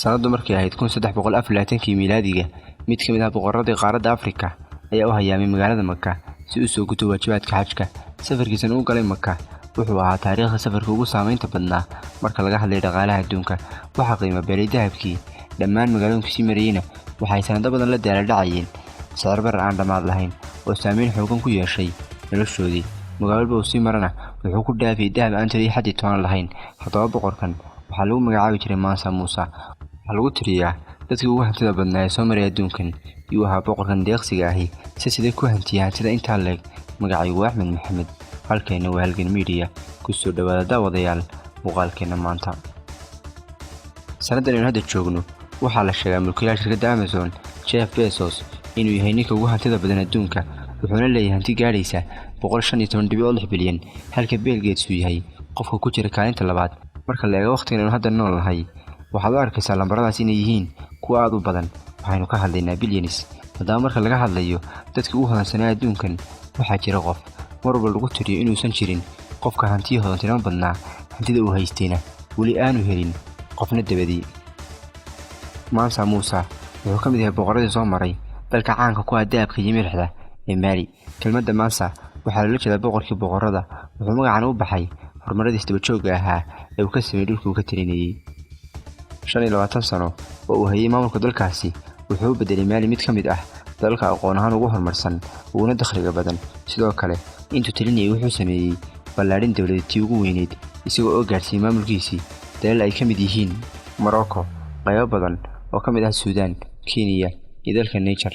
Sanadu markay ahayd 1324-kii miilaadiga, mid ka mid ah boqorradii qaaradda Afrika ayaa u hayaamay magaalada Maka si uu soo guto waajibaadka xajka. Safarkiisan uu galay Maka wuxuu ahaa taariikhda safarka ugu saameynta badnaa marka laga hadlayo dhaqaalaha adduunka. Waxaa qiimo beelay dahabkii, dhammaan magaalooyinka sii marayeyna waxay sanado badan la daaladhacayeen sicir barar aan dhammaad lahayn oo saameyn xoogan ku yeeshay noloshoodii. Magaalo walba uu sii marana wuxuu ku dhaafiyey dahab aan tiro iyo xaddi toona lahayn. Haddaba boqorkan waxaa lagu magacaabi jiray Mansa Musa. Waxaa lagu tiriyaa dadkii ugu hantida badnaa ee soo maray adduunkan. Yuu ahaa boqorkan deeqsiga ahi si sidee ku hantiyay hantida intaa leeg? Magacaygu waa Axmed Maxamed, halkeenna waa Halgan Media. Ku soo dhowaada, daawadayaal, muuqaalkeenna maanta. Sanaddan aynu hadda joogno waxaa la sheegaa mulkiilaha shirkadda Amazon, Jeff Bezos, inuu yahay ninka ugu hantida badan adduunka, wuxuuna leeyahay hanti gaadhaysa 115.6 bilyan, halka Bill Gates uu yahay qofka ku jira kaalinta labaad. Marka la eego waqtigan aynu hadda nool nahay, waxaad u arkaysaa lambaradaas inay yihiin kuwa aad u badan. Waxaynu ka hadlaynaa billions. Haddaba marka laga hadlayo dadka ugu hodansanaa adduunkan, waxaa jira qof mar walba lagu tiriyo inuusan jirin qofka hantiya hodantinimo badnaa, hantida uu haystayna weli aanu helin qofna dabadii. Mansa Musa wuxuu ka mid yahay boqorradii soo maray dalka caanka ku ah dahabka iyo milixda ee Maali. Kelmadda Mansa waxaa loola jeedaa boqorkii boqorrada. Wuxuu magacan u baxay horumaradiis dabajoogga ahaa ee uu ka sameeyey dhulkii uu ka talinayey. 25 sano oo uu hayay maamulka dalkaasi, wuxuu u beddelay Maali mid ka mid ah dalalka aqoon ahaan ugu horumarsan uguna dakhliga badan. Sidoo kale intuu talinayay wuxuu sameeyey ballaadhin dowladeed tii ugu weyneyd, isagoo oo gaadhsiiyey maamulkiisii dalal ay ka mid yihiin Morocco, qaybo badan oo ka mid ah Suudaan, Kenya iyo dalka Niger.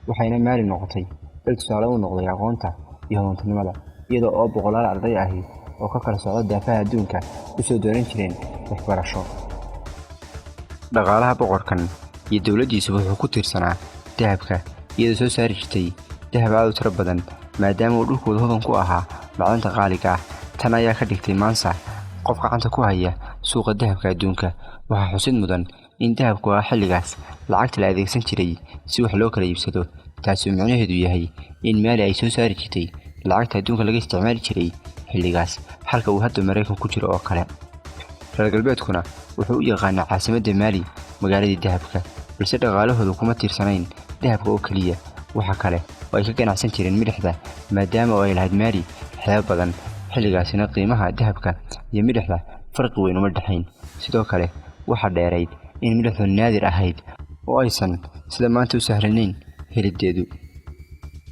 Waxayna Maali noqotay dal tusaale u noqday aqoonta iyo hodantinimada, iyada oo boqolaal arday ahi oo ka kala socda daafaha adduunka u soo doonan jireen waxbarasho. Dhaqaalaha boqorkan iyo dowladdiisuba wuxuu ku tiirsanaa dahabka, iyadoo soo saari jirtay dahab aad u tiro badan, maadaama uu dhulkooda hodan ku ahaa macdanta qaaliga ah. Tan ayaa ka dhigtay Mansa qof gacanta ku haya suuqa dahabka adduunka. Waxaa xusid mudan in dahabku ah xilligaas lacagta la adeegsan jiray si wax loo kala iibsado, taasi oo micnaheedu yahay in Maali ay soo saari jirtay lacagta adduunka laga isticmaali jiray xilligaas, halka uu hadda Maraykan ku jiro oo kale. Reer galbeedkuna wuxuu u yaqaanaa caasimadda Maali magaaladii dahabka. Balse dhaqaalahoodu kuma tiirsanayn dahabka oo keliya. Waxa kale oo ay ka ganacsan jireen milixda, maadaama oo ay lahayd Maali xeebo badan. Xilligaasina qiimaha dahabka iyo milixda farqi weyn uma dhexayn. Sidoo kale waxaa dheerayd in milixdu naadir ahayd oo aysan sida maanta u sahlanayn helideedu.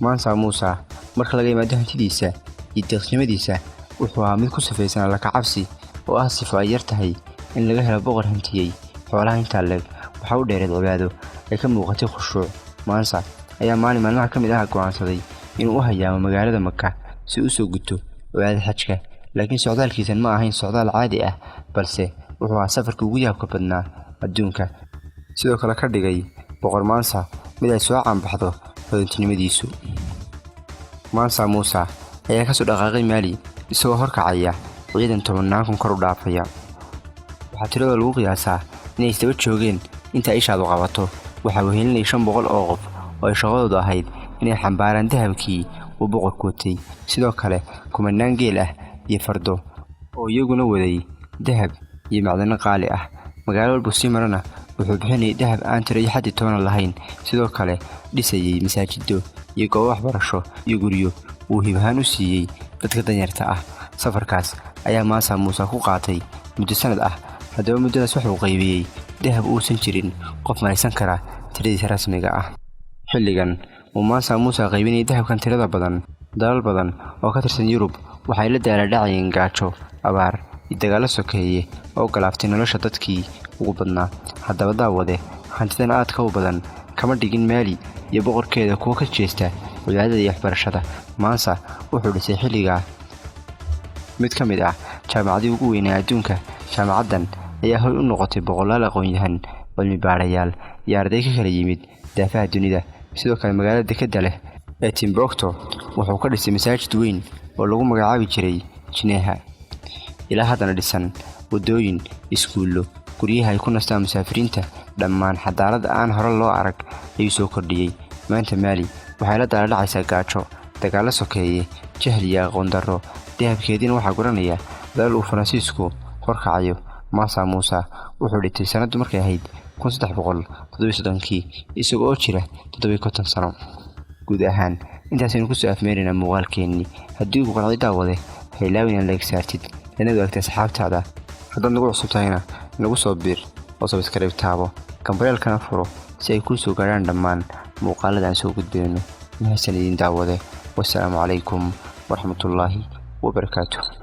Mansa Musa, marka laga yimaado hantidiisa iyo deeqsinimadiisa, wuxuu ahaa mid ku sifaysan alla kacabsi, oo ah sifo ay yar tahay in laga helo boqor hantiyey xoolaha intaa leeg. Waxaa u dheereed cibaado ay ka muuqatay khushuuc. Mansa ayaa maalin maalmaha ka mid ah go'aansaday inuu u hayaamo magaalada Maka si u soo guto cibaadada xajka. Laakiin socdaalkiisan ma ahayn socdaal caadi ah, balse wuxuu ahaa safarkii ugu yaabka badnaa adduunka, sidoo kale ka dhigay boqor Mansa mid ay soo caanbaxdo hodantinimadiisu. Mansa Musa ayaa kasoo dhaqaaqay Maali isagoo horkacaya ciidan 10,000 kor u dhaafaya. Waxaa tiradooda lagu qiyaasaa inay isdaba joogeen inta ishaadu qabato. Waxaa wehelinayay 500 oo qof oo ay shaqadoodu ahayd inay xambaaraan dahabkii uu boqorku watay, sidoo kale kumanaan geel ah iyo fardo oo iyaguna waday dahab iyo macdano qaali ah. Magaalo walbuu sii marana wuxuu bixinayay dahab aan tiro iyo xaddi toona lahayn, sidoo kale dhisayay masaajido iyo goobo waxbarasho iyo guryo uu hib ahaan u siiyey dadka danyarta ah. Safarkaas ayaa Mansa Muuse ku qaatay muddo sanad ah. Haddaba muddadaas wuxuu qaybiyey dahab uusan jirin qof malaysan kara tiradiisa rasmiga ah. Xilligan uu Mansa Muuse qaybinayay dahabkan tirada badan, dalal badan oo ka tirsan Yurub waxay la daaladhacayeen gaajo, abaar iyo dagaallo sokeeye oo galaaftay nolosha dadkii ugu badnaa. Haddaba daawade, hantidan aadka u badan kama dhigin Maali iyo boqorkeeda kuwa ka jeesta cibaadada iyo waxbarashada. Mansa wuxuu dhisay xilligaa mid ka mid ah jaamacadii ugu weynaa adduunka. Jaamacaddan ayaa hoy u noqotay boqolaal aqoon-yahan, cilmi baarayaal iyo arday ka kala yimid daafaha dunida. Sidoo kale magaalada dekedda leh ee Timbuktu wuxuu ka dhisay masaajid weyn oo lagu magacaabi jiray Jineha, ilaa haddana dhisan, waddooyin, iskuullo, guryaha ay ku nastaan musaafiriinta. Dhammaan xadaarada aan hore loo arag ayuu soo kordhiyey. Maanta Maali waxay la daaladhacaysaa gaajo, dagaallo sokeeye, jahli iyo aqoon darro. Dahabkeediina waxaa guranaya dalal uu Faransiisku horkacayo. Mansa Muuse wuxuu dhintay sanadu markay ahayd 1337-kii, isaga oo jira 57 sano. Guud ahaan intaasaynu kusoo afmeeraynaa muuqaalkeennii. Haddii ku qancay, daawade, ha ilaawin inaad like saartid, lana wadaagta asxaabtaada. Haddaad nagu cusub tahayna, nagu soo biir oo subscribe taabo, gambaleelkana furo si ay kuu soo gaadhaan dhammaan muuqaalada aan soo gudbeyno. Mahadsan idin, daawade. Wasalaamu calaykum waraxmatullaahi wabarakaatu.